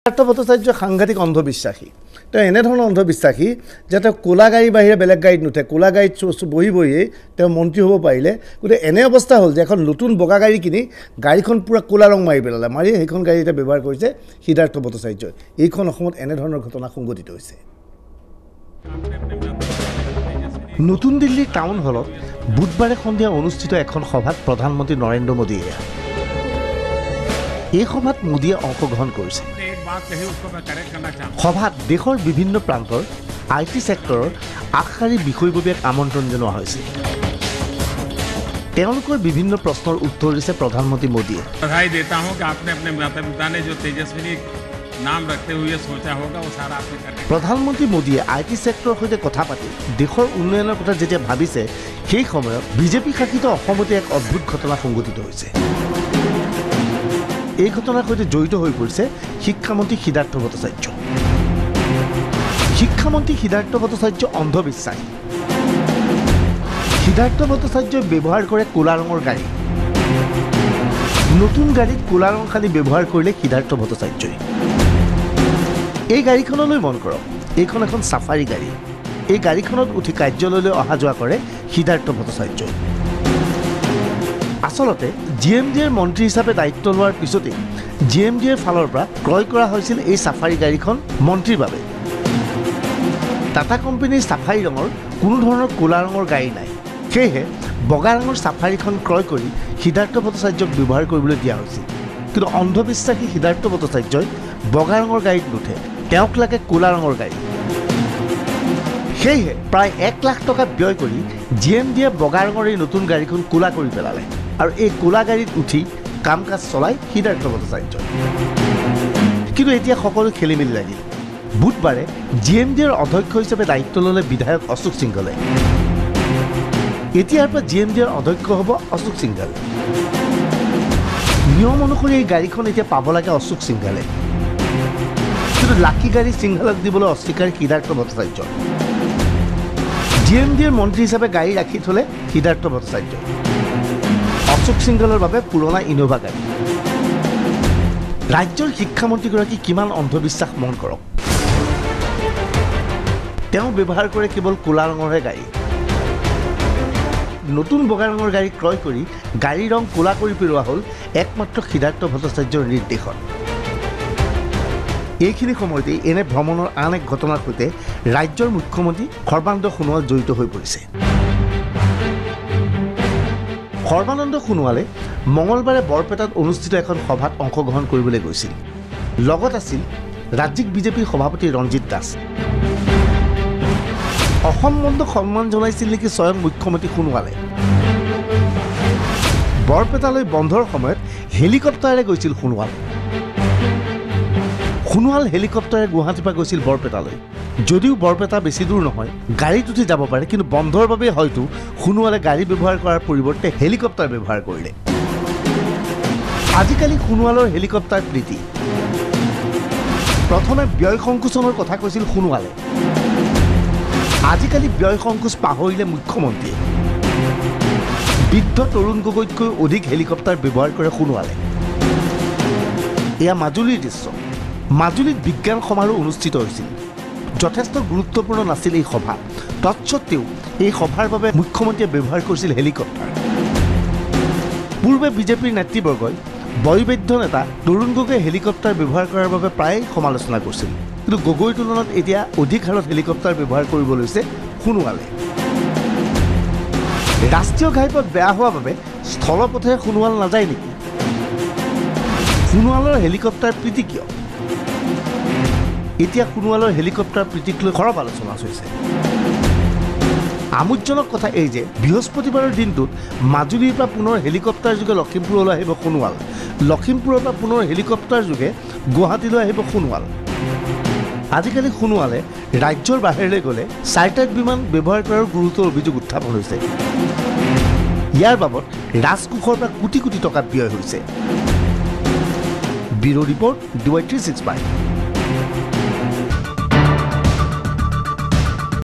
সিদ্ধাৰ্থ ভট্টাচাৰ্য সাংঘাতিক অন্ধবিশ্বাসী। তেওঁ এনেধৰণৰ অন্ধবিশ্বাসী যে তেওঁ ক'লা গাড়ীৰ বাহিৰে বেলেগ গাড়ীত নুঠে। ক'লা গাড়ীত বহি বহিয়েই তেওঁ মন্ত্ৰী হ'ব পাৰিলে। গতিকে এনে অৱস্থা হ'ল যে এখন নতুন বগা গাড়ী কিনি গাড়ীখন পূৰা ক'লা ৰং মাৰি পেলালে, মাৰি সেইখন গাড়ী এতিয়া ব্যৱহাৰ কৰিছে সিদ্ধাৰ্থ ভট্টাচাৰ্যই। এইখন অসমত এনেধৰণৰ ঘটনা সংঘটিত হৈছে। নতুন দিল্লীৰ টাউন হলত বুধবাৰে সন্ধিয়া অনুষ্ঠিত এখন সভাত প্ৰধানমন্ত্ৰী নৰেন্দ্ৰ মোদীয়ে এই সভাত মোদীয়ে অংশগ্ৰহণ কৰিছে। সভাত দেশৰ বিভিন্ন প্ৰান্তৰ I T ছেক্টৰৰ আগশাৰীৰ বিষয়ববীয়াক আমন্ত্ৰণ জনোৱা হৈছে। তেওঁলোকৰ বিভিন্ন প্ৰশ্নৰ উত্তৰ দিছে প্ৰধানমন্ত্ৰী মোদীয়ে। প্ৰধানমন্ত্ৰী মোদীয়ে I T ছেক্টৰৰ সৈতে কথা পাতি দেশৰ উন্নয়নৰ কথা যেতিয়া ভাবিছে, সেই সময়ত বিজেপি শাসিত অসমতে এক অদ্ভুত ঘটনা সংঘটিত হৈছে। এই ঘটনাৰ সৈতে জড়িত হৈ পৰিছে শিক্ষামন্ত্ৰী সিদ্ধাৰ্থ ভট্টাচাৰ্য। শিক্ষামন্ত্ৰী সিদ্ধাৰ্থ ভট্টাচাৰ্য অন্ধবিশ্বাসী। সিদ্ধাৰ্থ ভট্টাচাৰ্যই ব্যৱহাৰ কৰে ক'লা ৰঙৰ গাড়ী। নতুন গাড়ীত ক'লা ৰং সানি ব্যৱহাৰ কৰিলে সিদ্ধাৰ্থ ভট্টাচাৰ্যই। এই গাড়ীখনলৈ মন কৰক, এইখন এখন চাফাৰী গাড়ী। এই গাড়ীখনত উঠি কাৰ্যালয়লৈ অহা যোৱা কৰে সিদ্ধাৰ্থ ভট্টাচাৰ্যই। আচলতে জি এম ডি এৰ মন্ত্ৰী হিচাপে দায়িত্ব লোৱাৰ পিছতেই জি এম ডি এৰ ফালৰ পৰা ক্ৰয় কৰা হৈছিল এই চাফাৰী গাড়ীখন মন্ত্ৰীৰ বাবে। টাটা কোম্পানীৰ চাফাৰী ৰঙৰ কোনো ধৰণৰ ক'লা ৰঙৰ গাড়ী নাই, সেয়েহে বগা ৰঙৰ চাফাৰীখন ক্ৰয় কৰি সিদ্ধাৰ্থ ভট্টাচাৰ্যক ব্যৱহাৰ কৰিবলৈ দিয়া হৈছিল। কিন্তু অন্ধবিশ্বাসী সিদ্ধাৰ্থ ভট্টাচাৰ্যই বগা ৰঙৰ গাড়ীত নুঠে, তেওঁক লাগে ক'লা ৰঙৰ গাড়ী। সেয়েহে প্ৰায় 1 লাখ টকা ব্যয় কৰি জি এম ডিয়ে বগা ৰঙৰ এই নতুন গাড়ীখন ক'লা কৰি পেলালে আৰু এই ক'লা গাড়ীত উঠি কাম কাজ চলাই সিদ্ধাৰ্থ ভট্টাচাৰ্যই। কিন্তু এতিয়া সকলো খেলি মেলি লাগিল। বুধবাৰে জি এম ডিৰ অধ্যক্ষ হিচাপে দায়িত্ব ল'লে বিধায়ক অশোক সিংঘলে। এতিয়াৰ পৰা জি এম ডিৰ অধ্যক্ষ হ'ব অশোক সিংঘল। নিয়ম অনুসৰি এই গাড়ীখন এতিয়া পাব লাগে অশোক সিংঘলে, কিন্তু লাকি গাড়ী সিংঘলক দিবলৈ অস্বীকাৰ সিদ্ধাৰ্থ ভট্টাচাৰ্য। জি এম ডিৰ মন্ত্ৰী হিচাপে গাড়ী ৰাখি থ'লে সিদ্ধাৰ্থ ভট্টাচাৰ্য। অশোক সিংঘলৰ বাবে পুৰণা ইন'ভা গাড়ী। ৰাজ্যৰ শিক্ষামন্ত্ৰীগৰাকী কিমান অন্ধবিশ্বাস মন কৰক। তেওঁ ব্যৱহাৰ কৰে কেৱল ক'লা ৰঙৰহে গাড়ী। নতুন বগা ৰঙৰ গাড়ী ক্ৰয় কৰি গাড়ীৰ ৰং ক'লা কৰি পেলোৱা হ'ল একমাত্ৰ সিদ্ধাৰ্থ ভট্টাচাৰ্যৰ নিৰ্দেশত। এইখিনি সময়তেই এনে ভ্ৰমণৰ আন এক ঘটনাৰ সৈতে ৰাজ্যৰ মুখ্যমন্ত্ৰী সৰ্বানন্দ সোণোৱাল জড়িত হৈ পৰিছে। সৰ্বানন্দ সোণোৱালে মঙলবাৰে বৰপেটাত অনুষ্ঠিত এখন সভাত অংশগ্ৰহণ কৰিবলৈ গৈছিল। লগত আছিল ৰাজ্যিক বিজেপিৰ সভাপতি ৰঞ্জিত দাস। অসম বন্ধক সন্মান জনাইছিল নেকি স্বয়ং মুখ্যমন্ত্ৰী সোণোৱালে? বৰপেটালৈ বন্ধৰ সময়ত হেলিকপ্টাৰেৰে গৈছিল সোণোৱাল। সোণোৱাল হেলিকপ্টাৰে গুৱাহাটীৰ পৰা গৈছিল বৰপেটালৈ। যদিও বৰপেটা বেছি দূৰ নহয়, গাড়ীত উঠি যাব পাৰে, কিন্তু বন্ধৰ বাবে হয়তো সোণোৱালে গাড়ী ব্যৱহাৰ কৰাৰ পৰিৱৰ্তে হেলিকপ্টাৰ ব্যৱহাৰ কৰিলে। আজিকালি সোণোৱালৰ হেলিকপ্টাৰ প্ৰীতি। প্ৰথমে ব্যয় সংকোচনৰ কথা কৈছিল সোণোৱালে, আজিকালি ব্যয় সংকোচ পাহৰিলে মুখ্যমন্ত্ৰীয়ে। বৃদ্ধ তৰুণ গগৈতকৈ অধিক হেলিকপ্টাৰ ব্যৱহাৰ কৰে সোণোৱালে। এয়া মাজুলীৰ দৃশ্য। মাজুলীত বিজ্ঞান সমাৰোহ অনুষ্ঠিত হৈছিল। যথেষ্ট গুৰুত্বপূৰ্ণ নাছিল এই সভা, তৎসত্বেও এই সভাৰ বাবে মুখ্যমন্ত্ৰীয়ে ব্যৱহাৰ কৰিছিল হেলিকপ্টাৰ। পূৰ্বে বিজেপিৰ নেতৃবৰ্গই বয়োবৃদ্ধ নেতা তৰুণ গগৈয়ে হেলিকপ্টাৰ ব্যৱহাৰ কৰাৰ বাবে প্ৰায়ে সমালোচনা কৰিছিল। কিন্তু গগৈৰ তুলনাত এতিয়া অধিক হাৰত হেলিকপ্টাৰ ব্যৱহাৰ কৰিব লৈছে সোণোৱালে। ৰাষ্ট্ৰীয় ঘাইপথ বেয়া হোৱাৰ বাবে স্থলপথেৰে সোণোৱাল নাযায় নেকি? সোণোৱালৰ হেলিকপ্টাৰ প্ৰীতি কিয়? এতিয়া সোণোৱালৰ হেলিকপ্টাৰ প্ৰীতিক লৈ সৰব আলোচনা হৈছে। আমোদজনক কথা এই যে বৃহস্পতিবাৰৰ দিনটোত মাজুলীৰ পৰা পুনৰ হেলিকপ্টাৰ যোগে লখিমপুৰলৈ আহিব সোণোৱাল, লখিমপুৰৰ পৰা পুনৰ হেলিকপ্টাৰ যোগে গুৱাহাটীলৈ আহিব সোণোৱাল। আজিকালি সোণোৱালে ৰাজ্যৰ বাহিৰলৈ গ'লে চাৰ্টাৰ্ড বিমান ব্যৱহাৰ কৰাৰ গুৰুতৰ অভিযোগ উত্থাপন হৈছে। ইয়াৰ বাবদ ৰাজকোষৰ পৰা কোটি কোটি টকা ব্যয় হৈছে। Bureau report, DY 365।